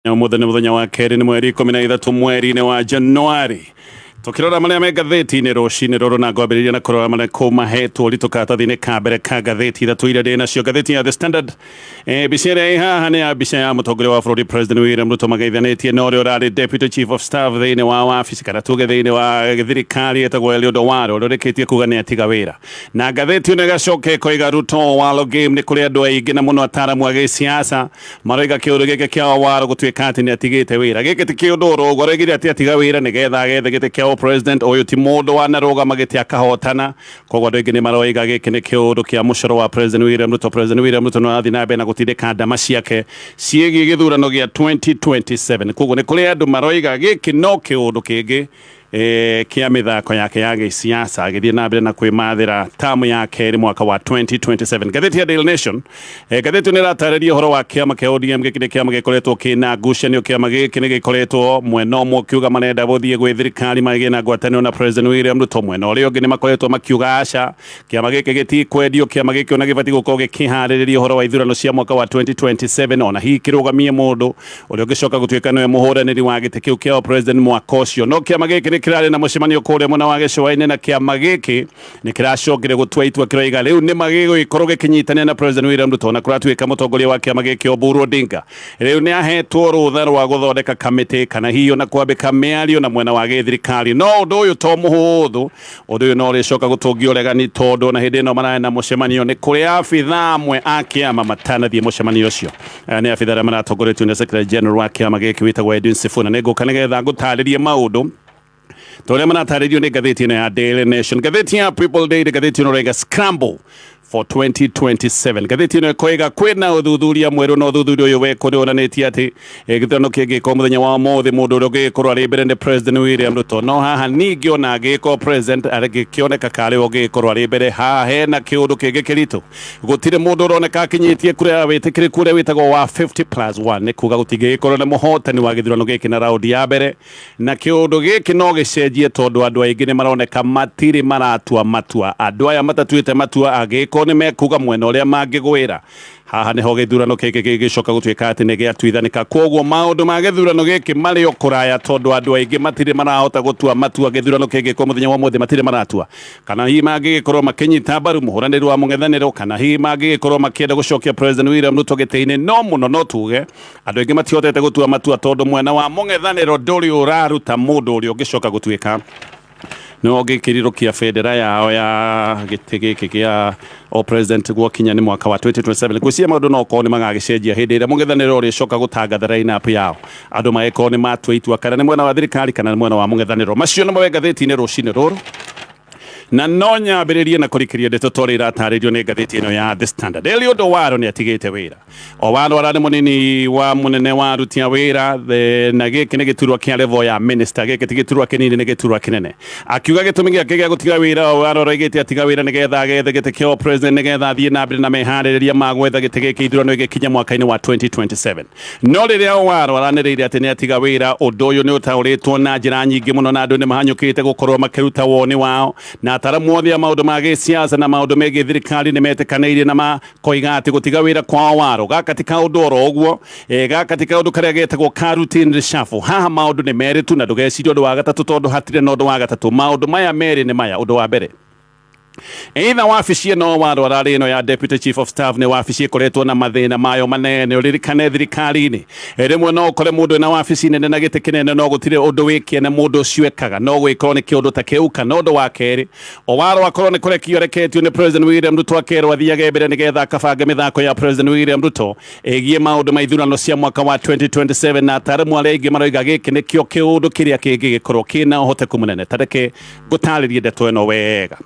Ũmũthĩ nĩ mũthenya wa kerĩ, nĩ mweri 13 mweri-inĩ wa Januari. Tũkĩrora marĩa me ngathĩti-inĩ rũcinĩ rũrũ, na ngwambĩrĩria na kũrora marĩa kũmahetwo ũritũ karatathi-inĩ ka mbere ka ngathĩti ithatũ iria ndĩ nacio. Ngathĩti ya The Standard, mbica ĩrĩa ĩ haha nĩ ya mbica ya mũtongoria wa bũrũri President William Ruto mageithanĩtie na ũrĩa ũrarĩ Deputy Chief of Staff thĩinĩ wa wabici kana tuge thĩinĩ wa thirikari etagwo Eliud Owalo, ũrĩa ũrĩkĩtie kuga nĩ atiga wĩra. Na ngathĩti ĩno ĩgacoka ĩkoiga Ruto Owalo game. Nĩ kũrĩ andũ aingĩ na mũno ataramu a gĩsiasa maroiga kĩũndũ gĩkĩ kĩa Owalo gũtuĩka atĩ nĩ atigĩte wĩra gĩkĩ ti kĩũndũ oro ũguo. Aroigire atĩ atiga wĩra nĩgetha agethe gĩtĩ kĩa president. Ũyũ ti mũndũ wanarũgama gĩtĩ akahotana, koguo andũ aingĩ nĩ maroiga gĩkĩ nĩ kĩũndũ kĩa mũcoro wa President William Ruto. President William Ruto no arathiĩ na mbere na gũtindĩka ndama ciake ciĩgiĩ gĩthurano gĩa 2027. Koguo nĩ kũrĩ andũ maroiga gĩkĩ no kĩũndũ kĩngĩ kĩa mĩthako yake ya gĩsiasa agĩthiĩ na mbere na kwĩmathĩra tamu ya kerĩ mwaka wa 2027. Ngathĩti ya Daily Nation, ngathĩti nĩ ĩratarĩria ũhoro wa kĩama kĩa ODM. Gĩkĩ nĩ kĩama gĩkoretwo kĩna ngucanio. Kĩama gĩkĩ nĩ gĩkoretwo mwena ũmwe ũkiuga marenda gũthiĩ gwĩ thirikari magĩe na ngwatanĩro na President William Ruto. Mwena ũrĩa ũngĩ nĩ makoretwo makiuga aca, kĩama gĩkĩ gĩtikwendio, kĩama gĩkĩ ona gĩbatiĩ gũkorwo gĩkĩharĩrĩria ũhoro wa ithurano cia mwaka wa 2027, ona hihi kĩrũgamie mũndũ ũrĩa ũngĩcoka gũtuĩka nĩwe mũhũranĩri wa gĩtĩ kĩu kĩa president mwaka ũcio. No kĩama gĩkĩ nĩ kĩrarĩ na mũcemanio kũrĩa mwena wa gĩcũa-inĩ, na kĩama gĩkĩ nĩ kĩracokire gũtua itua, kĩroiga rĩu nĩ magĩgũkorwo gĩkĩnyitanĩra na President William Ruto. Na kũratuĩka mũtongoria wa kĩama gĩkĩ Oburu Odinga rĩu nĩ ahetwo rũtha rwa gũthondeka kamĩtĩ kana hihi ona kwambĩka mĩario na mwena wa gĩthirikari. No ũndũ ũyũ to mũhũthũ, ũndũ ũyũ no ũrĩcoka gũtũngia ũregani, tondũ ona hĩndĩ ĩno mararĩ na mũcemanio nĩ kũrĩ abithaa amwe a kĩama matanathiĩ mũcemanio ũcio. Aya nĩ abithaa arĩa maratongoretio nĩ Secretary General wa kĩama gĩkĩ wĩtagwo Edwin Sifuna. Nĩ ngũka nĩgetha ngũtarĩrie maũndũ ta ũrĩa maratarĩrio nĩ ngathĩti ĩno ya Daily Nation. Ngathĩti ya People Daily, ngathĩti ĩno ĩroiga scramble for 2027. Ngathĩti ĩno ĩkoiga kwĩna ũthuthuria mwerũ, na ũthuthuria ũyũ wekwo nĩ wonanĩtie atĩ gĩthurano kĩngĩkwo mũthenya wa ũmũthĩ, mũndũ ũrĩa ũngĩgĩkorwo arĩ mbere nĩ President William Ruto. No haha ningĩ ona angĩgĩkorwo president agĩkĩoneka karĩ we ũngĩgĩkorwo arĩ mbere, haha hena kĩũndũ kĩngĩ kĩritũ. Gũtirĩ mũndũ ũroneka akinyĩtie kura ya wĩtĩkĩrĩku ũrĩa wĩtagwo wa 50 plus 1, nĩ kuga gũtingĩgĩkorwo nĩ mũhotani wa gĩthurano gĩkĩ na raundi ya mbere. Na kĩũndũ gĩkĩ no gĩcenjie, tondũ andũ aingĩ nĩ maroneka matirĩ maratua matua. Andũ aya matatuĩte matua angĩgĩkorwo nĩ mekuga mwena ũrĩa mangĩgwĩra, haha nĩho gĩthurano gĩkĩ gĩgĩcoka gũtuĩka atĩ nĩ gĩatuithanĩka. Koguo maũndũ ma gĩthurano gĩkĩ marĩ o kũraya, tondũ andũ aingĩ matirĩ marahota gũtua matua. Gĩthurano kĩngĩkwo mũthenya wa ũmũthĩ, matirĩ maratua kana hihi mangĩgĩkorwo makĩnyita mbaru mũhũranĩri wa mũng'ethanĩro, kana hihi mangĩgĩkorwo makĩenda gũcokia President William Ruto gĩtĩ-inĩ. No mũno no tuge andũ aingĩ matihotete gũtua matua, tondũ mwena wa mũng'ethanĩro ndũrĩ ũraruta mũndũ ũrĩa ũngĩcoka gũtuĩka nĩwe ũngĩkĩrirũkia bendera yao ya gĩtĩ gĩkĩ gĩa o president gwakinya nĩ mwaka wa 2027. Ngwĩciria maũndũ no korwo nĩ magagĩcenjia hĩndĩ ĩrĩa mũng'ethanĩro ũrĩcoka gũtangatha line-up yao, andũ magĩkorwo nĩ matua itua kana nĩ mwena wa thirikari kana nĩ mwena wa mũng'ethanĩro. Macio nĩmo me ngathĩti-inĩ rũcinĩ rũrũ, na no nyambĩrĩrie na kũrikĩria ndeto ta ũrĩa iratarĩrio nĩ ngathĩti ĩno ya The Standard. Eliud Owalo nĩ atigĩte wĩra. Owalo ararĩ mũnini wa mũnene wa aruti a wĩra, na gĩkĩ nĩ gĩturwa kĩa level ya minister. Gĩkĩ ti gĩturwa kĩnini, nĩ gĩturwa kĩnene. Akiuga gĩtũmi gĩake gĩa gũtiga wĩra, Owalo aroigĩte atiga wĩra nĩgetha agethe gĩtĩ kĩa president, nĩgetha athiĩ na mbere na meharĩrĩria ma gwetha gĩtĩ gĩkĩ ithurano igĩkinya mwaka-inĩ wa 2027. No rĩrĩa Owalo aranĩrĩire atĩ nĩ atiga wĩra, ũndũ ũyũ nĩ ũtaũrĩtwo na njĩra nyingĩ mũno, na andũ nĩ mahanyũkĩte gũkorwo makĩruta woni wao. Na ataramu othe a maũndũ ma gĩsiasa na maũndũ megiĩ thirikari nĩ metĩkanĩirie na makoiga atĩ gũtiga wĩra kwa Owalo gaka ti kaũndũ oro ũguo, gaka ti kaũndũ karĩa getagwo ka routine reshuffle. Haha maũndũ nĩ merĩ tu, na ndũgecirie ũndũ wa gatatũ, tondũ hatirĩ na ũndũ wa gatatũ. Maũndũ maya merĩ nĩ maya. Ũndũ wa mbere, either wabici ĩno Owalo ararĩ ĩno ya Deputy Chief of Staff nĩ wabici ĩkoretwo na mathĩna mayo manene. Ũririkane thirikari-inĩ rĩmwe no ũkore mũndũ ena wabici nene na gĩtĩ kĩnene, no gũtirĩ ũndũ wĩ kĩene mũndũ ũcio ekaga. No gwĩkorwo nĩ kĩũndũ ta kĩu. Kana ũndũ wa kerĩ, Owalo akorwo nĩ kũrekio areketio nĩ President William Ruto, akerwo athiage mbere nĩgetha akabange mĩthako ya President William Ruto ĩgiĩ maũndũ ma ithurano cia mwaka wa 2027. Na ataramu arĩa aingĩ maroiga gĩkĩ nĩkĩo kĩũndũ kĩrĩa kĩngĩgĩkorwo kĩna ũhoteku mũnene. Ta reke ngũtarĩrie ndeto ĩno wega.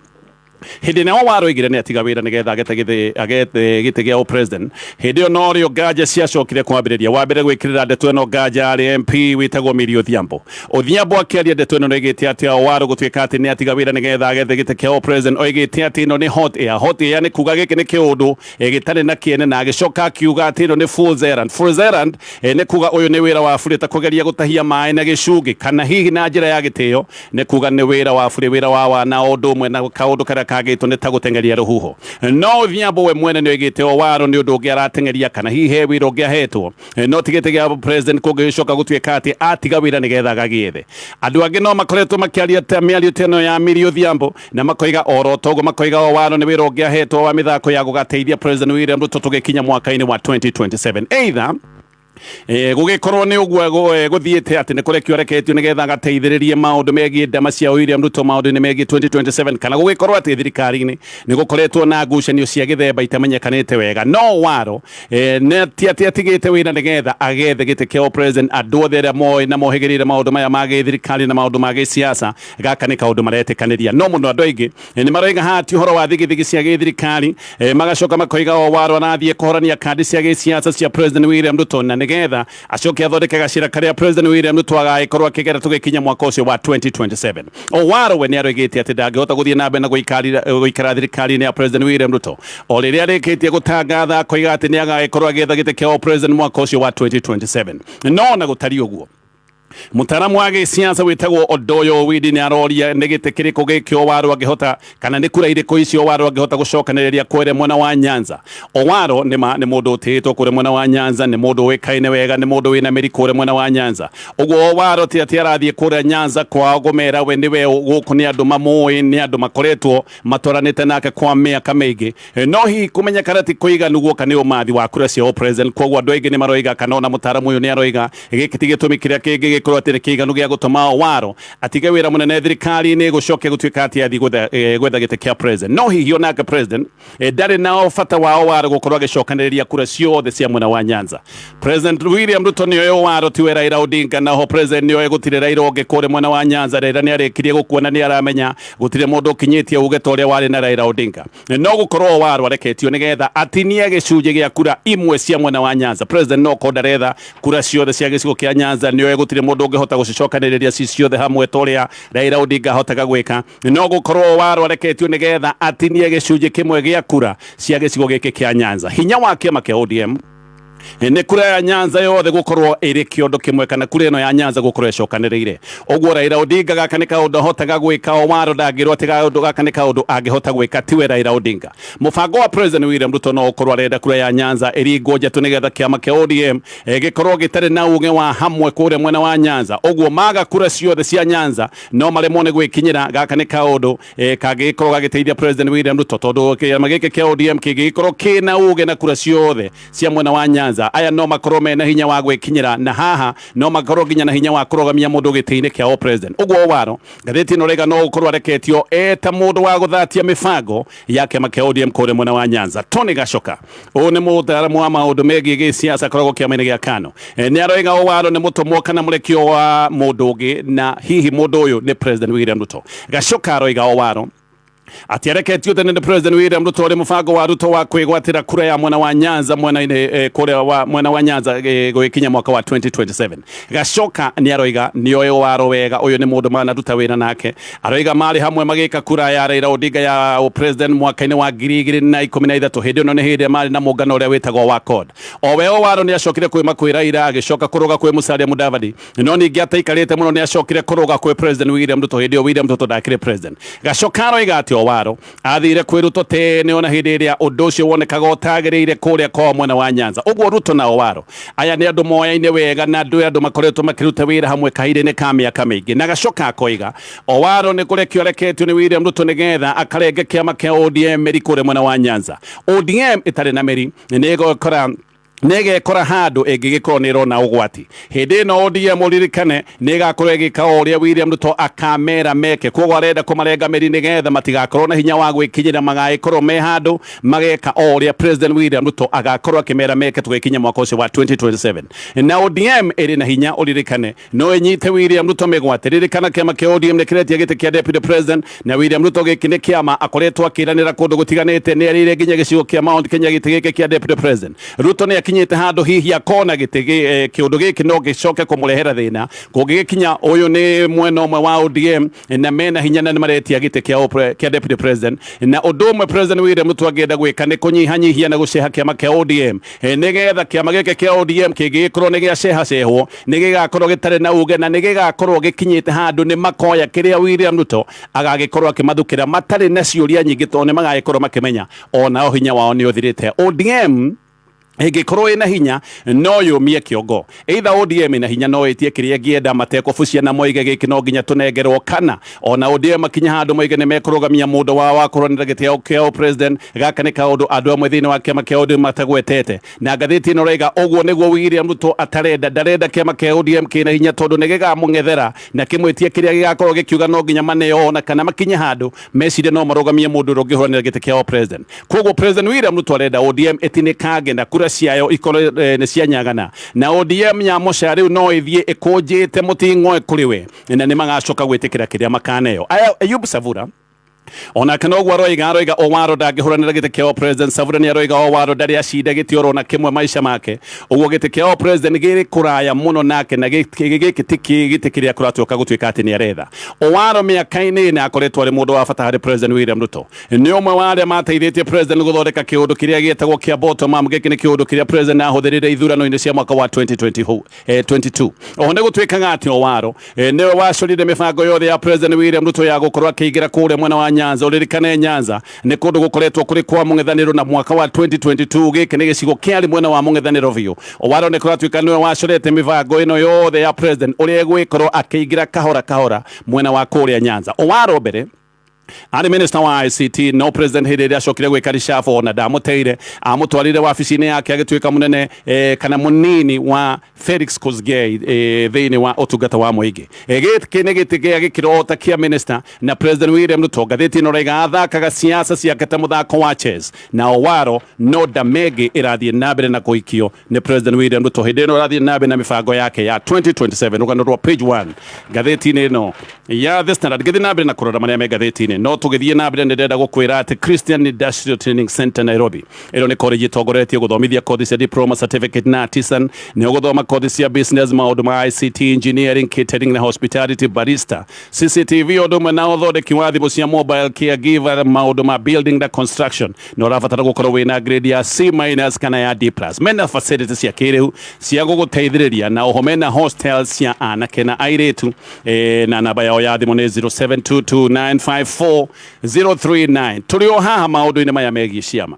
Hĩndĩ ĩrĩa Owalo oigire nĩ atiga wĩra nĩgetha agethe gĩtĩ gĩa president, hĩndĩ ĩyo norĩo nganja ciacokire kwambĩrĩria. Wa mbere gwĩkĩrĩra ndeto ĩno nganja arĩ MP wĩtagwo Millie Odhiambo. Odhiambo akĩaria ndeto ĩno nĩoigĩte atĩ Owalo gũtuĩka atĩ nĩ atiga wĩra nĩgetha agethe gĩtĩ kĩa president, oigĩte atĩ ĩno nĩ hot air. Hot air nĩ kuga gĩkĩ nĩ kĩũndũ gĩtarĩ na kĩene, na agĩcoka akiuga atĩ ĩno nĩ fool's errand. Fool's errand nĩ kuga ũyũ nĩ wĩra wa burĩ, ta kũgeria gũtahia maĩ na gĩcungi, kana hihi na njĩra ya gĩtĩo nĩ kuga nĩ wĩra wa burĩ, wĩra wa wana, o ũndũ ũmwe na kaũndũ karĩa Kangĩtwo nĩ ta gũteng'eria rũhuho. No Odhiambo we mwene nĩ oigĩte Owalo nĩ ũndũ ũngĩ arateng'eria kana hihi he wĩra ũngĩ ahetwo, no ti gĩtĩ gĩa president kũngĩgĩcoka gũtuĩka atĩ atiga wĩra nĩgetha agagĩethe. Andũ angĩ no makoretwo makĩaria ta mĩario ta ĩno ya Millie Odhiambo na makoiga oro ta ũguo, makoiga Owalo nĩ wĩra ũngĩ ahetwo wa mĩthako ya gũgateithia President William Ruto tũgĩkinya mwaka-inĩ wa 2027. Either gũgĩkorwo nĩ ũguo gũthiĩte atĩ nĩ kũrekio areketio nĩgetha agateithĩrĩrie maũndũ megiĩ ndama cia William Ruto maũndũ-inĩ megiĩ 2027, kana gũgĩkorwo atĩ thirikari-inĩ nĩ gũkoretwo na ngucanio cia gĩthemba itamenyekanĩte wega, no Waro nĩ ti atĩ atigĩte wĩra nĩgetha agethe gĩtĩ kĩa president. Andũ othe arĩa moĩ na mohĩgĩrĩire maũndũ maya ma gĩthirikari na maũndũ ma gĩsiasa, gaka nĩ kaũndũ maretĩkanĩria. No mũno andũ aingĩ nĩ maroiga haha ti ũhoro wa thigithigi cia gĩthirikari, magacoka makoiga o Waro arathiĩ kũhorania kandi cia gĩsiasa cia President William Ruto na nĩgetha acoke athondeke gacĩra karĩa President William Ruto agagĩkorwo akĩgera tũgĩkinya mwaka ũcio wa 2027. O Waro we nĩ aroigĩte atĩ ndangĩhota gũthiĩ na mbere na gũikara thirikari-inĩ ya President William Ruto o rĩrĩa arĩkĩtie gũtangatha akoiga atĩ nĩ agagĩkorwo agĩetha gĩtĩ kĩa president mwaka ũcio wa 2027. No na gũtariĩ ũguo, mũtaaramu wa gĩsiasa wĩtagwo Odoyo Owidi nĩ aroria nĩ gĩtĩ kĩrĩkũ gĩkĩ Owalo angĩhota kana nĩ kura irĩkũ icio Owalo angĩhota gũcokanĩrĩria kũrĩa mwena wa Nyanza. Owalo nĩ ma nĩ mũndũ ũtĩĩtwo kũrĩa mwena wa Nyanza, nĩ mũndũ ũĩkaine wega, nĩ mũndũ wĩna mĩri kũrĩa mwena wa Nyanza. Ũguo Owalo ti atĩ arathiĩ kũrĩa Nyanza kwao kũmera we nĩwe gũkũ, nĩ andũ mamũĩ, nĩ andũ makoretwo matwaranĩte nake kwa mĩaka mĩingĩ. No hihi kũmenyekana ti kũiganu guoka nĩ ũmathi wa kura cia president. Koguo andũ aingĩ nĩ maroiga kana ona mũtaaramu ũyũ nĩ aroiga gĩkĩ ti gĩtũmi kĩrĩa kĩngĩgĩkorwo atĩ nĩ kĩiganu gĩa gũtũma Owalo atige wĩra mũnene thirikari-inĩ gũcoke gũtuĩka atĩ athiĩ gwetha gĩtĩ kĩa president. No hihi onake president ndarĩ na bata wa Owalo gũkorwo agĩcokanĩrĩria kura ciothe cia mwena wa Nyanza. President William Ruto nĩoĩ Owalo tiwe Raila Odinga, naho president nĩoĩ gũtirĩ Raila ũngĩ kũrĩa mwena wa Nyanza. Raila nĩarĩkirie gũkua na nĩaramenya gũtirĩ mũndũ ũkinyĩtie uge ta ũrĩa warĩ na Raila Odinga. No gũkorwo Owalo areketio nĩgetha atinie gĩcunjĩ gĩa kura imwe cia mwena wa Nyanza. President no korwo ndaretha kura ciothe cia gĩcigo kĩa Nyanza, nĩoĩ gũtirĩ mũndũ ũngĩhota gũcicokanĩrĩria ci ciothe hamwe ta ũrĩa Raila Odinga ahotaga gwĩka. No gũkorwo Owalo areketio nĩgetha atinie gĩcunjĩ kĩmwe gĩa kura cia gĩcigo gĩkĩ kĩa Nyanza. Hinya wa kĩama kĩa ODM nĩ kura ya Nyanza yothe gũkorwo ĩrĩ kĩondo kĩmwe, kana kura ĩno ya Nyanza gũkorwo ĩcokanĩrĩire ũguo. Raila Odinga gaka nĩ kaũndũ ahotaga gwĩka. Owalo ndangĩrwo atĩ kaũndũ gaka nĩ kaũndũ angĩhota gwĩka, tiwe Raila Odinga. Mũbango wa President William Ruto no ũkorwo arenda kura ya Nyanza ĩringwo njatũ nĩgetha kĩama kĩa ODM gĩkorwo gĩtarĩ na uge wa hamwe kũrĩa mwena wa Nyanza. Ũguo maga kura ciothe cia Nyanza no maremwo nĩ gwĩkinyĩra. Gaka nĩ kaũndũ kangĩgĩkorwo gagĩteithia President William Ruto, tondũ kĩama gĩkĩ kĩa ODM kĩngĩgĩkorwo kĩna uge na kura ciothe cia mwena wa Nyanza, aya no makorwo mena hinya wa gwĩkinyĩra, na haha no makorwo nginya na hinya wa kũrũgamia mũndũ gĩtĩ-inĩ kĩa president. Ũguo Owalo, ngathĩti ĩno rĩga, no ũkorwo areketio eta mũndũ wa gũthatia mĩbango ya kĩama kĩa ODM kũrĩa mwena wa Nyanza. Tony Gacoka, ũyũ nĩ mũtaaramu wa maũndũ megiĩ gĩsiasa, akoragwo kĩama-inĩ gĩa KANU, nĩ aroiga Owalo nĩ mũtũmwo kana mũrekio wa mũndũ ũngĩ, na hihi mũndũ ũyũ nĩ President William Ruto. Gacoka aroiga Owalo atĩ areketio tene nĩ President William Ruto ũrĩ mũbango wa Ruto wa kwĩgwatĩra kura ya mwena wa Nyanza mwena-inĩ kũrĩa wa mwena wa Nyanza gũgĩkinya mwaka wa 2027. Gacoka nĩ aroiga nĩoĩ Owalo wega, ũyũ nĩ mũndũ manaruta wĩra nake. Aroiga marĩ hamwe magĩka kura ya Raila Odinga ya president mwaka-inĩ wa 2013. Hĩndĩ ĩno nĩ hĩndĩ marĩ na mũngano ũrĩa wĩtagwo wa CORD. O we Owalo nĩ acokire kwĩma kwĩ Raila, agĩcoka kũrũga kwĩ Musalia Mudavadi, no ningĩ ataikarĩte mũno nĩ acokire kũrũga kwĩ President William Ruto. Hĩndĩ ĩyo William Ruto ndakĩrĩ president. Gacoka aroiga atĩ Owalo athire kwĩ Ruto tene ona hĩndĩ ĩrĩa ũndũ ũcio wonekaga ũtagĩrĩire kũrĩa kwao mwena wa Nyanza. Ũguo Ruto na Owalo aya nĩ andũ moyaine wega na andũ makoretwo makĩruta wĩra hamwe kahinda-inĩ ka mĩaka mĩingĩ. Na Gacoka akoiga Owalo nĩ kũrekio areketio nĩ William Ruto nĩgetha akarenge kĩama kĩa ODM mĩri kũrĩa mwena wa Nyanza. ODM ĩtarĩ na mĩri nĩ ĩgũkora nĩgekora handũ ĩngĩgĩkorwo nĩ ĩrona ũgwati. Hĩndĩ ĩno ODM, ũririkane, nĩ ĩgakorwo ĩgĩka o ũrĩa William Ruto akamera meke. Koguo arenda kũmarenga mĩri nĩgetha matigakorwo na hinya wa gwĩkinyĩra, magagĩkorwo me handũ mageka o ũrĩa President William Ruto agakorwo akĩmera meke tũgĩkinya mwaka ũcio wa 2027. Na ODM ĩrĩ na hinya, ũririkane, no ĩnyite William Ruto mĩgwate. Ririkana kĩama kĩa ODM nĩ kĩretia gĩtĩ kĩa deputy president, na William Ruto gĩkĩ nĩ kĩama akoretwo akĩranĩra kũndũ gũtiganĩte, nĩ erĩire nginya gĩcigo kĩa Mount Kenya gĩtĩ gĩkĩ kĩa deputy president. Ruto nĩ akinyĩte akinyĩte handũ hihi akona gĩtĩ kĩũndũ gĩkĩ no gĩcoke kũmũrehera thĩna kũngĩgĩkinya. Ũyũ nĩ mwena ũmwe wa ODM na mena hinya na nĩ maretia gĩtĩ kĩa deputy president, na ũndũ ũmwe President William Ruto angĩenda gwĩka nĩ kũnyihanyihia na gũceha kĩama kĩa ODM, nĩgetha kĩama gĩkĩ kĩa ODM kĩngĩgĩkorwo nĩ gĩacehacehwo, nĩ gĩgakorwo gĩtarĩ na uge na nĩ gĩgakorwo gĩkinyĩte handũ nĩ makoya kĩrĩa William Ruto agagĩkorwo akĩmathukĩra matarĩ na ciũria nyingĩ, tondũ nĩ magagĩkorwo makĩmenya onao hinya wao nĩ ũthirĩte. ODM ĩngĩkorwo ĩna hinya no yũmie kĩongo. Either ODM ĩna hinya no ĩtie kĩrĩa ĩngĩenda matekũbucia na moige gĩkĩ no nginya tũnengerwo, kana ona ODM makinya handũ moige nĩ mekũrũgamia mũndũ wao wa kũrũanĩra gĩtĩ kĩa president. Gaka nĩ kaũndũ andũ amwe thĩinĩ wa kĩama kĩa ODM matagwetete, na ngathĩti ĩno raiga ũguo nĩguo William Ruto atarenda. Ndarenda kĩama kĩa ODM kĩna hinya, tondũ nĩ gĩgamũng'ethera na kĩmwĩtie kĩrĩa gĩgakorwo gĩkiuga no nginya maneo, ona kana makinye handũ mecirie no marũgamie mũndũ ũrĩa ũngĩhũranĩra gĩtĩ kĩa president. Koguo President William Ruto arenda ODM ĩtinĩkange na kura ciayo ikorwo nĩ cianyagana, na ODM ya mũca rĩu no ĩthiĩ ĩkũnjĩte mũting'oe kũrĩ we, na nĩ magacoka gwĩtĩkĩra kĩrĩa makaneo. Ayub Savura onake noguo aroiga Owaro ndangĩhũranĩra gĩtĩ kĩa president. Savura nĩ aroiga Owaro ndarĩ acinda gĩtĩ oro na kĩmwe maica make, ũguo gĩtĩ kĩa president gĩrĩ kũraya mũno nake, na gĩkĩ ti gĩtĩ kĩrĩa kũratuĩka gũtuĩka atĩ nĩ aretha. Owaro mĩaka-inĩ ĩna akoretwo arĩ mũndũ wa bata harĩ President William Ruto. Nĩ ũmwe wa arĩa mateithĩtie president gũthondeka kĩũndũ kĩrĩa gĩetagwo kĩa bottom up. Gĩkĩ nĩ kĩũndũ kĩrĩa president ahũthĩrire ithurano-inĩ cia mwaka wa 2022. Oho nĩ gũtuĩkaga atĩ Owaro nĩwe wacorire mĩbango yothe ya President William Ruto ya gũkorwo akĩingĩra kũrĩa mwena wa Nyanza. Ũririkane Nyanza nĩ kũndũ gũkoretwo kũrĩ kwa mũng'ethanĩro, na mwaka wa 2022 gĩkĩ nĩ gĩcigo kĩarĩ mwena wa mũng'ethanĩro biũ. Owaro nĩ kũratuĩka nĩwe wacorete mĩbango ĩno yothe ya president, ũrĩa egwĩkorwo akĩingĩra kahora kahora mwena wa kũrĩa Nyanza. Owaro mbere arĩ minister wa ICT, no president hĩndĩ ĩrĩa acokire gwĩka reshuffle na ndamũteire, amũtwarire wabici-inĩ yake agĩtuĩka mũnene kana mũnini wa Felix Kosgei thĩinĩ wa ũtungata wa mũingĩ. Gĩkĩ nĩ gĩtĩ gĩa gĩkĩro ta kĩa minister, na President William Ruto, ngathĩti ĩno raiga, athakaga siasa ciake ta mũthako wa chess na Owaro no ndamenge ĩrathiĩ na mbere na kũikio nĩ President William Ruto hĩndĩ ĩno ĩrathiĩ na mbere na mĩbango yake ya 2027. Rũgano rwa page 1 ngathĩti-inĩ ĩno ya The Standard. Ngĩthiĩ na mbere na kũrora marĩa me ngathĩti-inĩ, no tũgĩthiĩ na mbere nĩ ndĩrenda gũkwĩra atĩ Christian Industrial Training Center Nairobi, ĩno nĩ college ĩtongoretie gũthomithia kothi cia diploma, certificate na artisan. Nĩ ũgũthoma kothi cia business, maũndũ ma ICT, engineering, catering na hospitality, barista, CCTV, ũndũ ũmwe na ũthondeki wa thimũ cia mobile, caregiver, maũndũ ma building na construction. Na ũrabatara gũkorwo wĩna grade ya C minus kana ya D plus. Mena facility cia kĩrĩu cia gũgũteithĩrĩria, na oho mena hostel cia anake na airĩtu. Na namba yao ya thimũ nĩ 0722954039. Tũrĩ o haha maũndũ-inĩ maya megiĩ ciama.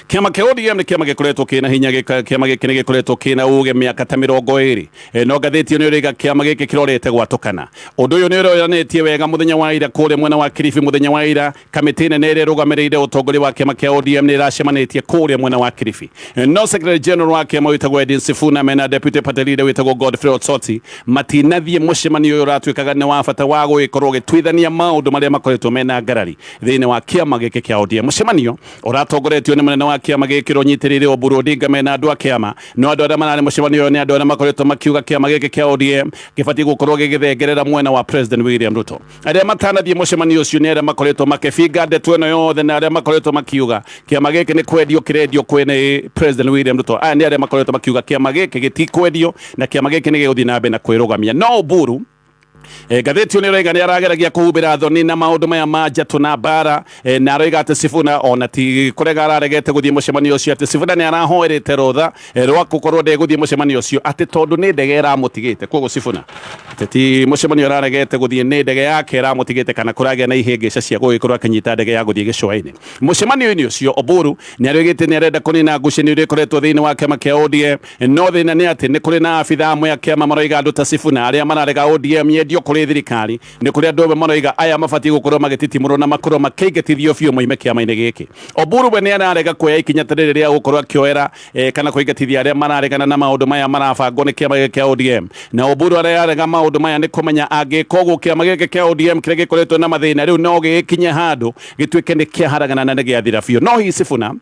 Kĩama kĩa ODM nĩ kĩama gĩkoretwo kĩna hinya. Kĩama gĩkĩ nĩ gĩkoretwo kĩna uge mĩaka ta 20. No ngathĩti ĩno ĩrĩga kĩama gĩkĩ kĩrorete gwatũkana. Ũndũ ũyũ nĩ ũronanĩtie wega mũthenya wa ira kũrĩa mwena wa Kilifi. Mũthenya wa ira kamĩtĩ nene ĩrĩa ĩrũgamĩrĩire ũtongoria wa kĩama kĩa ODM nĩ ĩracemanĩtie kũrĩa mwena wa Kilifi. No Secretary General wa kĩama wĩtagwo Edwin Sifuna mena Deputy Party Leader wĩtagwo Godfrey Osotsi matinathiĩ mũcemanio ũyũ ũratuĩkaga nĩ wa bata wa gũgĩkorwo ũgĩtuithania maũndũ marĩa makoretwo mena ngarari thĩinĩ wa kĩama gĩkĩ kĩa ODM. Mũcemanio ũratongoretio nĩ mũnene wa kĩama gĩkĩ ũrĩa ũnyitĩrĩire Oburu Odinga mena andũ a kĩama, no andũ arĩa mararĩ mũcemanio ũyũ nĩ andũ arĩa makoretwo makiuga kĩama gĩkĩ kĩa ODM gĩbatiĩ gũkorwo gĩgĩthengerera mwena wa President William Ruto. Arĩa matanathiĩ mũcemanio ũcio nĩ arĩa makoretwo makĩbinga ndeto ĩno yothe, na arĩa makoretwo makiuga kĩama gĩkĩ nĩ kwendio kĩrendio kwene President William Ruto. Aya nĩ arĩa makoretwo makiuga kĩama gĩkĩ gĩtikwendio na kĩama gĩkĩ nĩ gĩgũthiĩ na mbere na kwĩrũgamia. No Oburu, ngathĩti ĩyo nĩ ĩroiga nĩ arageragia kũhumbĩra thoni na maũndũ maya ma njatũ na mbara, na aroiga atĩ Sifuna ona ti kũrega araregete gũthiĩ mũcemanio ũcio, atĩ Sifuna nĩ arahoerete rũtha rwa gũkorwo ndegũthiĩ mũcemanio ũcio, atĩ tondũ nĩ ndege ĩramũtigĩte. Koguo Sifuna atĩ ti mũcemanio araregete gũthiĩ, nĩ ndege yake ĩramũtigĩte, kana kũragĩa na ihĩngĩca cia gũgĩkorwo akĩnyita ndege ya gũthiĩ gĩcũa-inĩ. Mũcemanio-inĩ ũcio Oburu nĩ aroigĩte nĩ arenda kũnina ngucanio iria ikoretwo thĩinĩ wa kĩama kĩa ODM, no thĩna nĩ atĩ nĩ kũrĩ na abitha amwe a kĩama maroiga andũ ta Sifuna arĩa mararega ODM yendio kũrĩ thirikari. Nĩ kũrĩ andũ amwe maroiga aya mabatiĩ gũkorwo magĩtitimũrwo na makorwo makĩingatithio biũ moime kĩama-inĩ gĩkĩ. Oburu we nĩ ararega kuoya ikinya ta rĩrĩ rĩa gũkorwo akĩoera kana kũingatithia arĩa mararegana na maũndũ maya marabangwo nĩ kĩama gĩkĩ kĩa ODM. Na Oburu ararega maũndũ maya nĩ kũmenya angĩka ũguo, kĩama gĩkĩ kĩa ODM kĩrĩa gĩkoretwo na mathĩna rĩu no gĩgĩkinye handũ gĩtuĩke nĩ kĩaharagana na nĩ gĩathira biũ. No hihi Sifuna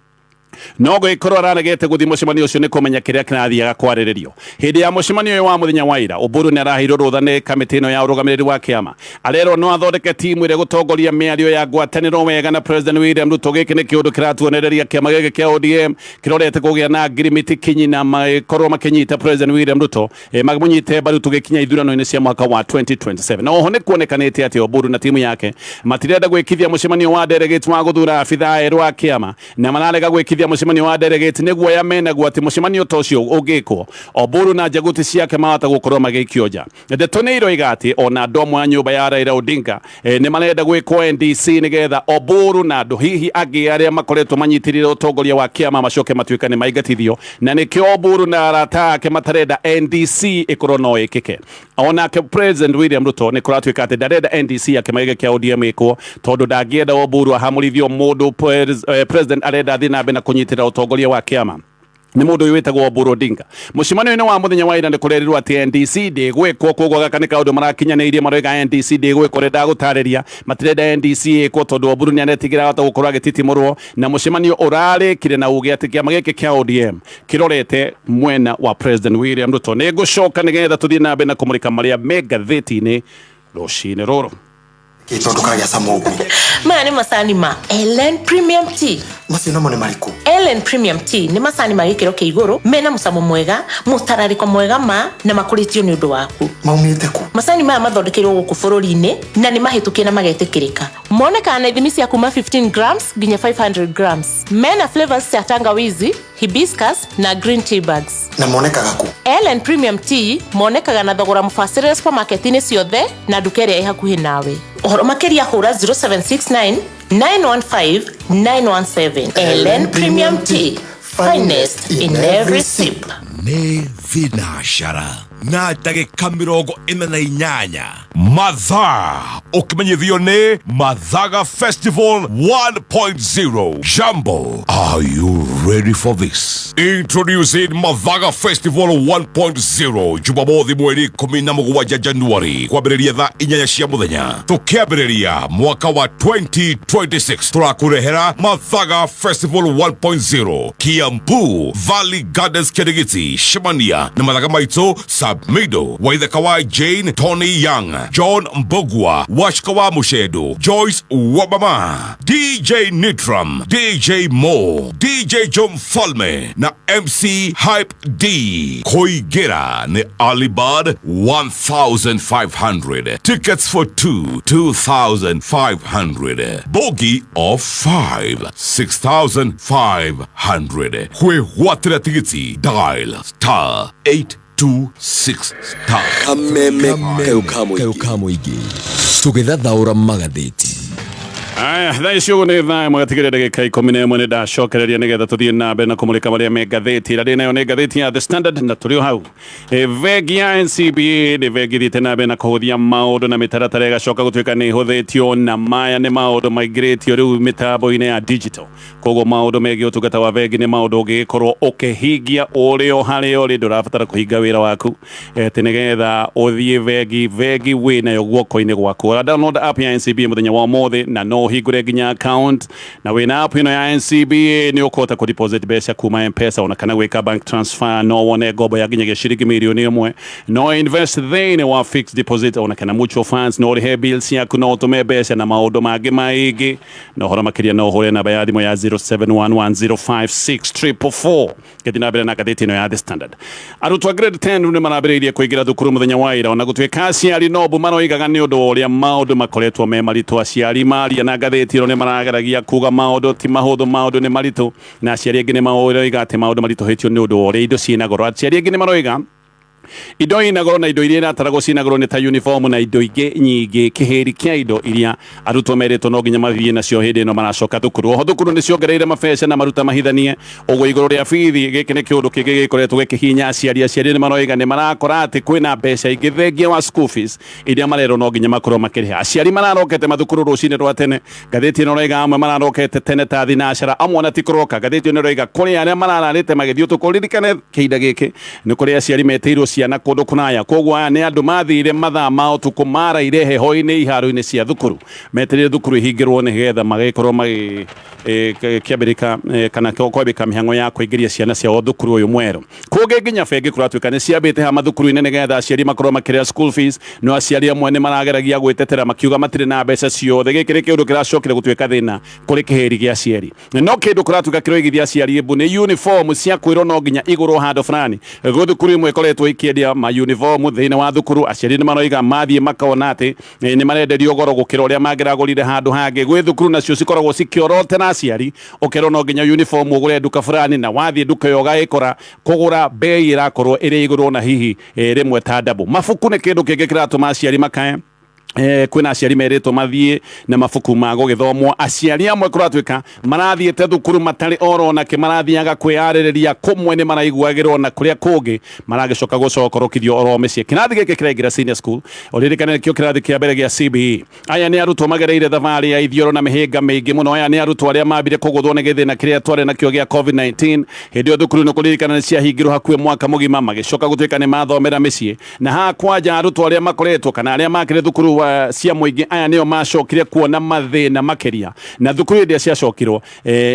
No gũgĩkorwo araregete gũthiĩ mũcemanio ũcio nĩ kũmenya kĩrĩa kĩrathiaga kwarĩrĩrio. Hĩndĩ ya mũcemanio ũyũ wa mũthenya wa ira, Oburu nĩ araheirwo rũtha nĩ kamĩtĩ ĩno ya ũrũgamĩrĩri wa kĩama. Arerwo no athondeke timu ĩrĩa ĩgũtongoria mĩario ya ngwatanĩro wega na President William Ruto. Gĩkĩ nĩ kĩũndũ kĩratuonereria kĩama gĩkĩ kĩa ODM kĩrorete kũgĩa na ngirimiti kinyi na magĩkorwo makĩnyita President William Ruto mamũnyite mbaru tũgĩkinya ithurano-inĩ cia mwaka wa 2027. Na oho nĩ kuonekanĩte atĩ Oburu na timu yake matirenda gwĩkithia mũcemanio wa delegates wa gũthura abithaa erũ a kĩama, na mararega gwĩkithia mũcemanio wa delegates nĩ guoya menaguo atĩ mũcemanio ta ũcio ũngĩkwo, Oburu na njaguti ciake mahota gũkorwo magĩikio nja. Ndeto nĩ iroiga atĩ ona andũ amwe a nyũmba ya Raila Odinga nĩ marenda gwĩkwo NDC nĩgetha Oburu na andũ hihi angĩ arĩa makoretwo manyitĩrĩire ũtongoria wa kĩama macoke matuĩka nĩ maingatithio, na nĩkĩo Oburu na arata ake matarenda NDC ĩkorwo no ĩkĩke. Onake President William Ruto nĩ kũratuĩka atĩ ndarenda NDC ya kĩama gĩkĩ kĩa ODM ĩkwo, tondũ ndangĩenda Oburu ahamũrithio mũndũ. President arenda athiĩ na mbere na kũnyitĩrĩra ũtongoria wa kĩama nĩ mũndũ ũyũ wĩtagwo Oburu Odinga. Mũcemanio-inĩ wa mũthenya wa ira nĩ kũrerirwo atĩ NDC ndĩgwĩkwo, koguo gaka nĩ kaũndũ marakinyanĩirie, maroiga NDC ndĩgwĩkwo. Ũrĩa ndagũtarĩria, matirenda NDC ĩkwo tondũ Oburu nĩ aretigĩra hota gũkorwo agĩtitimũrwo, na mũcemanio ũrarĩkire na uge atĩ kĩama gĩkĩ kĩa ODM kĩrorete mwena wa President William Ruto. Nĩ ngũcoka nĩgetha tũthiĩ na mbere na kũmũrĩka marĩa me ngathĩti-inĩ rũcinĩ rũrũ. Ĩ tondũ kagĩa cama ũguo. Maya nĩ macani ma Ellen Premium Tea. Macio namo nĩ marĩkũ? Ellen Premium Tea nĩ macani ma gĩkĩro kĩa igũrũ mena mũcamo mwega, mũtararĩko mwega ma na makũrĩtio nĩ ũndũ waku. Maumĩte kũ? Macani maya mathondekeirwo gũkũ bũrũri-inĩ na nĩ mahĩtũkie na magetĩkĩrĩka. Monekaga na ithimi cia kuma 15 grams nginya 500 grams. Mena flavors cia tangawizi, hibiscus na green tea bags. Na monekaga kũ? Ellen Premium Tea monekaga na thogora mũbacĩrĩre supermarket-inĩ ciothe na nduka ĩrĩa ĩ hakuhĩ nawe. Ũhoro makĩria hũra 0769 915 917. Ellen Premium Tea, finest in every sip. Nĩ thinacara na ndagĩka 48 mathaa, ũkĩmenyithio nĩ Mathaga Festival 1.0. Jambo, are you ready for this? Introducing Mathaga Festival 1.0, Jumamothi mweri 17 Januari, kwambĩrĩria thaa 8 cia mũthenya, tũkĩambĩrĩria mwaka wa 2026. Tũrakũrehera Mathaga Festival 1.0, Kiambu Valley Gardens, Kirigiti. Cemania na mathaga maitũ Sabmido, Waithaka wa Jane, Tony Young, John Mbogwa, Washka wa Mushedo, Joyce Wabama, DJ Nitram, DJ Mo, DJ John Falme na MC Hype D. Koigera ni Alibad 1500. Tickets for 2, 2500. Bogey of 5, 6500. Kwĩgwatĩra tigiti, dial *826*. Kameme kayũ ka mũingĩ, tũgĩthathaũra magathĩti. Aya, thaa ici ũguo nĩ thaa 1 gatigĩrĩra ndagĩka 11. Nĩ ndacokereria nĩgetha tũthiĩ na mbere na kũmũrĩka marĩa me ngathĩti. Ĩrĩa ndĩ nayo nĩ ngathĩti ya The Standard, na tũrĩ o hau. Bengi ya NCBA nĩ bengi ĩthiĩte na mbere na kũhũthia maũndũ na mĩtaratara ĩgacoka gũtuĩka nĩ ĩhũthĩtio, na maya nĩ maũndũ maingĩrĩtio rĩu mĩtambo-inĩ ya digital. Koguo maũndũ megiĩ ũtungata wa bengi nĩ maũndũ ũngĩgĩkorwo ũkĩhingia ũrĩ o harĩa ũrĩ. Ndũrabatara kũhinga wĩra waku atĩ nĩgetha ũthiĩ bengi. Bengi wĩ nayo guoko-inĩ gwaku. Ora download app ya NCBA mũthenya wa ũmũthĩ na no ũhingũre nginya account. Na wĩna app ĩno ya NCBA nĩ ũkũhota kũ deposit mbeca kuma M-Pesa ona kana gwĩka bank transfer. No wone ngombo ya nginyagia ciringi mirioni 1, no invest thĩinĩ wa fixed deposit ona kana mutual funds, no ũrĩhe bills ciaku, no ũtũme mbeca na maũndũ mangĩ maingĩ. Na ũhoro makĩria no ũhũre namba ya thimũ ya 0711056444. Ngĩthiĩ na mbere na ngathĩti ĩno ya The Standard, arutwo a grade 10 nĩ marambĩrĩirie kũingĩra thukuru mũthenya wa ira, ona gũtuĩka aciari no mbu maroigaga nĩ ũndũ wa ũrĩa maũndũ makoretwo me maritũ. Aciari maria na ngathĩti ĩno nĩ marageragia kuga maũndũ ti mahũthũ, maũndũ nĩ maritũ, na aciari angĩ nĩ maroiga atĩ maũndũ maritũhĩtio nĩ ũndũ wa ũrĩa indo ciĩna goro. Aciari angĩ nĩ maroiga indo ina goro na indo iria irataragwo ciĩna goro nĩ ta uniform na indo ingĩ nyingĩ, kĩhĩri kĩa indo iria arutwo merĩtwo no nginya mathiĩ nacio hĩndĩ ĩno maracoka thukuru. Oho thukuru nĩ ciongereire mabeca na maruta mahithanie ũguo igũrũ rĩa bithi. Gĩkĩ nĩ kĩũndũ kĩngĩ gĩkoretwo gĩkĩhinya aciari. Aciari nĩ maroiga nĩ marakora atĩ kwĩna mbeca ingĩ thengia wa school fees iria marerwo no nginya makorwo makĩrĩha. Aciari mararokete mathukuru rũcinĩ rwa tene. Ngathĩti ĩno ĩroiga amwe mararokete tene ta thinacara, amwe ona ti kũroka. Ngathĩti ĩno ĩroiga kũrĩ arĩa marararĩte magĩthiĩ ũtukũ. Ririkane kĩhinda gĩkĩ nĩ kũrĩ aciari metĩirwo. ciana kũndũ kũnaya. Koguo aya nĩ andũ mathire mathaa ma ũtukũ maraire heho-inĩ iharo-inĩ cia thukuru, metereire thukuru ihingĩrwo nĩgetha magĩkorwo magĩ kĩambĩrĩka kana kwambĩka mĩhang'o ya kũingĩria ciana ciao thukuru ũyũ mwerũ. Kũngĩ nginya bengi kũratuĩka nĩ ciambĩte ha mathukuru-inĩ nĩgetha aciari makorwo makĩrĩha school fees, no aciari amwe nĩ marageragia gwĩtetera makiuga matirĩ na mbeca ciothe. Gĩkĩ nĩ kĩũndũ kĩracokire gũtuĩka thĩna kũrĩ kĩhĩri gĩa aciari. No kĩndũ kũratuĩka kĩroigithia aciari mbu nĩ uniform cia kwĩrwo no nginya igũrwo handũ fulani. Gwĩ thukuru imwe ikoretwo ikĩendia ma uniform thĩinĩ wa thukuru, aciari nĩ maroiga mathiĩ makona atĩ nĩ marenderio goro gũkĩra ũrĩa mangĩragũrire handũ hangĩ. Gwĩ thukuru nacio cikoragwo cikĩorotera aciari, ũkerwo no nginya uniform ũgũre nduka fulani, na wathiĩ nduka ĩyo ũgagĩkora kũgũra bei ĩrakorwo ĩrĩ igũrũ na hihi rĩmwe ta double. Mabuku nĩ kĩndũ kĩngĩ kĩratũma aciari makae. Kwĩna aciari merĩtwo mathiĩ na mabuku ma gũgĩthomwo. Aciari amwe kũratuĩka marathiĩte thukuru matarĩ oro nake, marathiaga kwĩyarĩrĩria, kũmwe nĩ maraiguagĩrwo na kũrĩa kũngĩ maragĩcoka gũcokorokithio oro mĩciĩ. Kĩrathi gĩkĩ kĩraingĩra senior school, ũririkane nĩkĩo kĩrathi kĩa mbere gĩa CBE. Aya nĩ arutwo magereire thabarĩ ya ithioro na mĩhĩnga mĩingĩ mũno. Aya nĩ arutwo arĩa mambire kũgũthwo nĩ gĩthĩna kĩrĩa twarĩ nakĩo gĩa COVID-19. Hĩndĩ ĩyo thukuru nĩ kũririkana nĩ ciahingirwo hakuhĩ mwaka mũgima, magĩcoka gũtuĩka nĩ mathomera mĩciĩ. Na haha kwanja arutwo arĩa makoretwo kana arĩa makĩrĩ thukuru cia mũingĩ, aya nĩo macokire kuona mathĩna makĩria. Na thukuru hĩndĩ ĩrĩa ciacokirwo,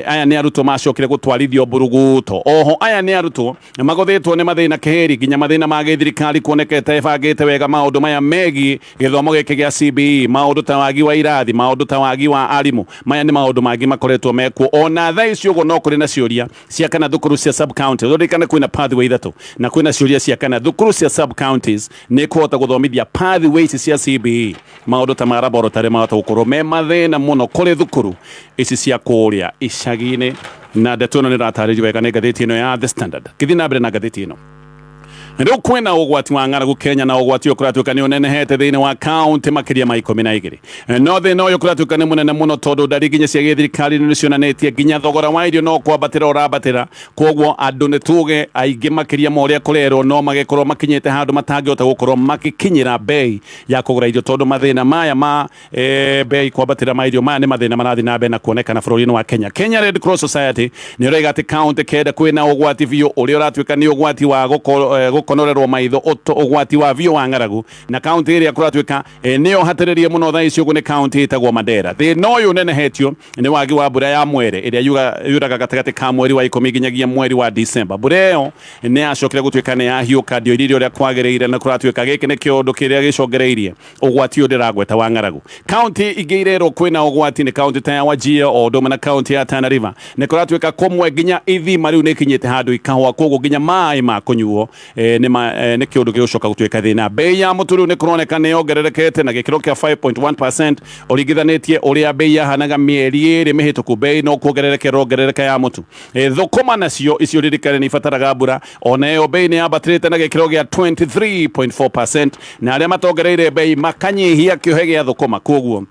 aya nĩ arutwo macokire gũtwarithio mburuguto. Oho aya nĩ arutwo magũthĩtwo nĩ mathĩna kĩhĩri, nginya mathĩna ma gĩthirikari kuonekete ĩbangĩte wega maũndũ maya megiĩ gĩthomo gĩkĩ gĩa CBE, maũndũ ta wagi wa irathi, maũndũ ta wagi wa arimũ. Maya nĩ maũndũ mangĩ makoretwo mekuo. Ona thaa ici ũguo no kũrĩ na ciũria cia kana thukuru cia sub county, ũririkane kwĩna pathway ithatũ, na kwĩna ciũria cia kana thukuru cia sub counties nĩ kũhota gũthomithia pathway ici cia CBE. Maũndũ ta ma laboratory mahota gũkorwo me mathĩna mũno kũrĩ thukuru ici cia kũrĩa icagi-inĩ. Na ndeto ĩno nĩ ĩratarĩrio wega nĩ ngathĩti ĩno ya The Standard. Ngĩthiĩ na mbere na ngathĩti ĩno, rĩu kwĩna ũgwati wa ng'aragu Kenya, na ũgwati ũyũ kũratuĩka nĩ ũnenehete thĩinĩ wa kaunti makĩria ma 12. No thĩna ũyũ kũratuĩka nĩ mũnene mũno tondũ ndari nginya cia gĩthirikari nĩ cionanĩtie nginya thogora wa irio no kwambatĩra ũrambatĩra. Koguo andũ nĩ tuge aingĩ makĩria ma ũrĩa kũrerwo no magĩkorwo makinyĩte handũ matangĩhota gũkorwo magĩkinyĩra bei ya kũgũra irio, tondũ mathĩna maya ma bei kwambatĩra ma irio maya nĩ mathĩna marathiĩ na mbere na kuonekana bũrũri-inĩ wa Kenya. Kenya Red Cross Society nĩ ũroiga atĩ kaunti 9 kwĩna ũgwati biũ ũrĩa ũratuĩka nĩ ũgwati wa gũkonorerwo maitho, ũgwati wa biũ wa ng'aragu. Na kaunti ĩrĩa kũratuĩka nĩyo hatĩrĩrie mũno thaa ici ũguo nĩ kaunti ĩtagwo Mandera. Thĩna ũyũ ũnenehetio nĩ wagi wa mbura ya mwere ĩrĩa yuraga gatagatĩ ka mweri wa 10 nginyagia mweri wa December. Mbura ĩyo nĩ yacokire gũtuĩka nĩ yahiũka, ndĩoirire ũrĩa kwagĩrĩire, na kũratuĩka gĩkĩ nĩ kĩũndũ kĩrĩa gĩcongereirie ũgwati ũyũ ndĩragweta wa ng'aragu. Kaunti ingĩ irerwo kwĩna ũgwati nĩ kaunti ta ya Wajir o ũndũ ũmwe na kaunti ya Tana River. Nĩ kũratuĩka kũmwe nginya ithima rĩu nĩ ikinyĩte handũ ikahũa, koguo nginya maĩ ma kũnyuo nĩ kĩũndũ gĩgũcoka gũtuĩka thĩna. Bei ya mũtu rĩu nĩ kũroneka nĩ yongererekete na gĩkĩro kĩa 5.1% ũringithanĩtie ũrĩa bei yahanaga mĩeri 2 mĩhĩtũku. Bei no kuongerereka ĩrongerereka ya mũtu. Thũkũma nacio icio ririkane nĩ ibataraga mbura, ona ĩyo bei nĩ yambatĩrĩte na gĩkĩro gĩa 23.4%, na arĩa matongereire bei makanyihia kĩohe gĩa thũkũma. Koguo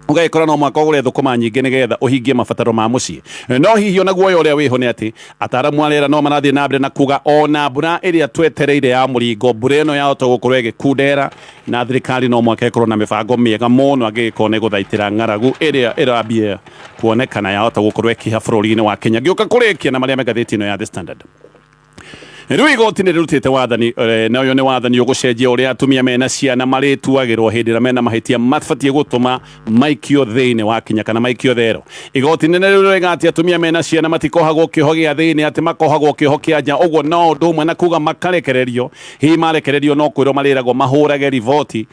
ũgagĩkora no mwaka ũgũre thũkũma nyingĩ nĩgetha ũhingie mabataro ma mũciĩ. No hihi ona guoya ũrĩa wĩho nĩ atĩ ataaramu a rĩera no marathiĩ na mbere na kuga ona mbura ĩrĩa twetereire ya mũringo, mbura ĩno yahota gũkorwo ĩgĩkundera, na thirikari no mwaka ĩkorwo na mĩbango mĩega mũno angĩgĩkorwo nĩ gũthaitĩra ng'aragu ĩrĩa ĩrambia kuonekana yahota gũkorwo ĩkĩha bũrũri-inĩ wa Kenya. Ngĩũka kũrĩkia na marĩa me ngathĩti ĩno ya The Standard. Rĩu igoti nĩ rĩrutĩte wathani, na ũyũ nĩ wathani ũgũcenjia ũrĩa atumia mena ciana marĩtuagĩrwo hĩndĩ ĩrĩa mena mahĩtia mabatiĩ gũtũma maikio thĩinĩ wa kinya kana maikio thero. Igoti nene rĩu rĩroiga atĩ atumia mena ciana matikohagwo kĩoho gĩa thĩinĩ, atĩ makohagwo kĩoho kĩa nja. Ũguo no ũndũ ũmwe na kuga makarekererio. Hihi marekererio no kwĩrwo marĩragwo mahũrage riboti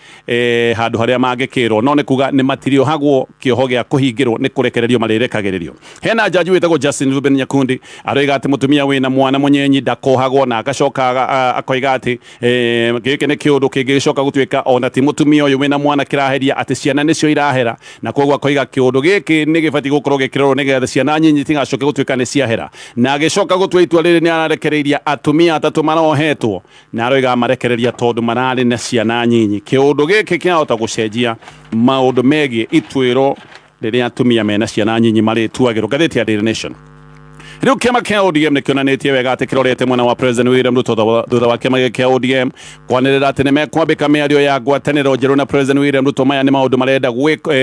handũ harĩa mangĩkĩrwo, no nĩ kuga nĩ matirĩohagwo kĩoho gĩa kũhingĩrwo, nĩ kũrekererio marĩrekagĩrĩrio. Hena jaji wĩtagwo Justin Ruben Nyakundi aroiga atĩ mũtumia wĩna mwana mũnyenyi ndakohagwo, na agacoka akoiga atĩ gĩkĩ nĩ kĩũndũ kĩngĩgĩcoka gũtuĩka ona ti mũtumia ũyũ wĩna mwana kĩraheria, atĩ ciana nĩcio irahera, na koguo akoiga kĩũndũ gĩkĩ nĩ gĩbatiĩ gũkorwo gĩkĩrorwo nĩgetha ciana nyinyi itigacoke gũtuĩka nĩ ciahera. Na agĩcoka gũtua itua rĩrĩ nĩ ararekereiria atumia atatũ marohetwo, na aroiga marekereria tondũ mararĩ na ciana nyinyi. Kĩũndũ gĩkĩ kĩahota gũcenjia maũndũ megiĩ ituĩro rĩrĩa atumia mena ciana nyinyi marĩtuagĩrwo. Ngathĩti ya Daily Nation. Rĩu kĩama kĩa ODM nĩ kĩonanĩtie wega atĩ kĩrorete mwena wa President William Ruto thutha wa kĩama gĩkĩ kĩa ODM kwanĩrĩra atĩ nĩ mekwambĩka mĩario ya ngwatanĩro njerũ na President William Ruto. Maya nĩ maũndũ marenda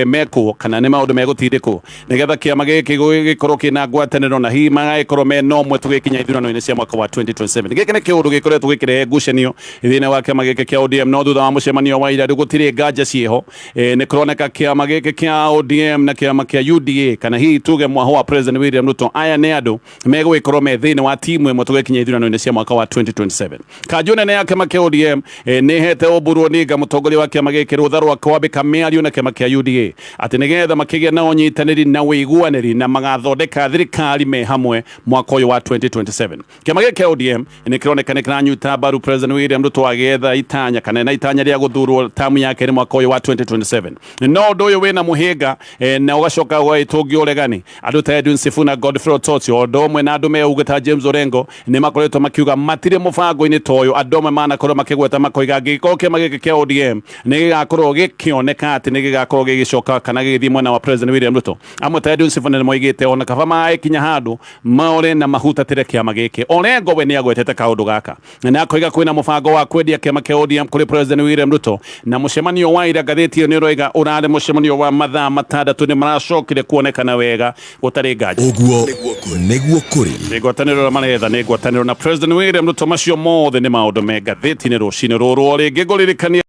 mekwo kana nĩ maũndũ megũtindĩkwo nĩgetha kĩama gĩkĩ gĩkorwo kĩna ngwatanĩro na hihi magagĩkorwo me no mwe tũgĩkinya ithurano-inĩ cia mwaka wa 2027. Gĩkĩ nĩ kĩũndũ gĩkoretwo gĩkĩrehe ngucanio thĩinĩ wa kĩama gĩkĩ kĩa ODM, no thutha wa mũcemanio wa ira rĩu gũtirĩ nganja ciĩho. Nĩ kũroneka kĩama gĩkĩ kĩa ODM na kĩama kĩa UDA, kana hihi tuge mwaho wa President William Ruto, aya nĩ andũ megũgĩkorwo me thĩinĩ wa timu ĩmwe tũgĩkinya ithurano-inĩ cia mwaka wa 2027. Kanjũ nene ya kĩama kĩa ODM nĩ ĩhete Oburu Odinga, mũtongoria wa kĩama gĩkĩ, rũtha rwa kwambĩka mĩario na kĩama kĩa UDA atĩ nĩgetha makĩgĩa na ũnyitanĩri na ũiguanĩri na magathondeka thirikari me hamwe mwaka ũyũ wa 2027. Kĩama gĩkĩ kĩa ODM nĩ kĩroneka nĩ kĩranyita mbaru President William Ruto agĩetha itanya kana na itanya rĩa gũthurwo tamu ya kerĩ mwaka ũyũ wa 2027. No ũndũ ũyũ wĩna mũhĩnga na ũgacoka ũgagĩtũngio ũregani. Andũ ta Edwin Sifuna, Godfrey Otochi, o ũndũ ũmwe na andũ meuga ta James Orengo nĩ makoretwo makiuga matirĩ mũbango-inĩ ta ũyũ. Andũ amwe manakorwo makĩgweta makoiga angĩgĩkorwo kĩama gĩkĩ kĩa ODM nĩ gĩgakorwo gĩkĩoneka atĩ nĩ gĩgakorwo gĩgĩcoka kana gĩgĩthiĩ mwena wa President William Ruto, amwe ta Edwin Sifuna nĩ moigĩte ona kaba magĩkinya handũ more na mahutatĩre kĩama gĩkĩ. Orengo we nĩ agwetete kaũndũ gaka na akoiga kwĩna mũbango wa kwendia kĩama kĩa ODM kũrĩ President William Ruto. Na mũcemanio wa ira, ngathĩti ĩyo nĩ ĩroiga ũrarĩ mũcemanio wa mathaa 6, nĩ maracokire kuonekana wega gũtarĩ nganja. Ũguo nĩguo kũrĩ. Nĩ ngwatanĩro maretha, nĩ ngwatanĩro na President William Ruto. Macio mothe nĩ maũndũ me ngathĩti-inĩ rũcinĩ rũrũ. O rĩngĩ ngũririkania.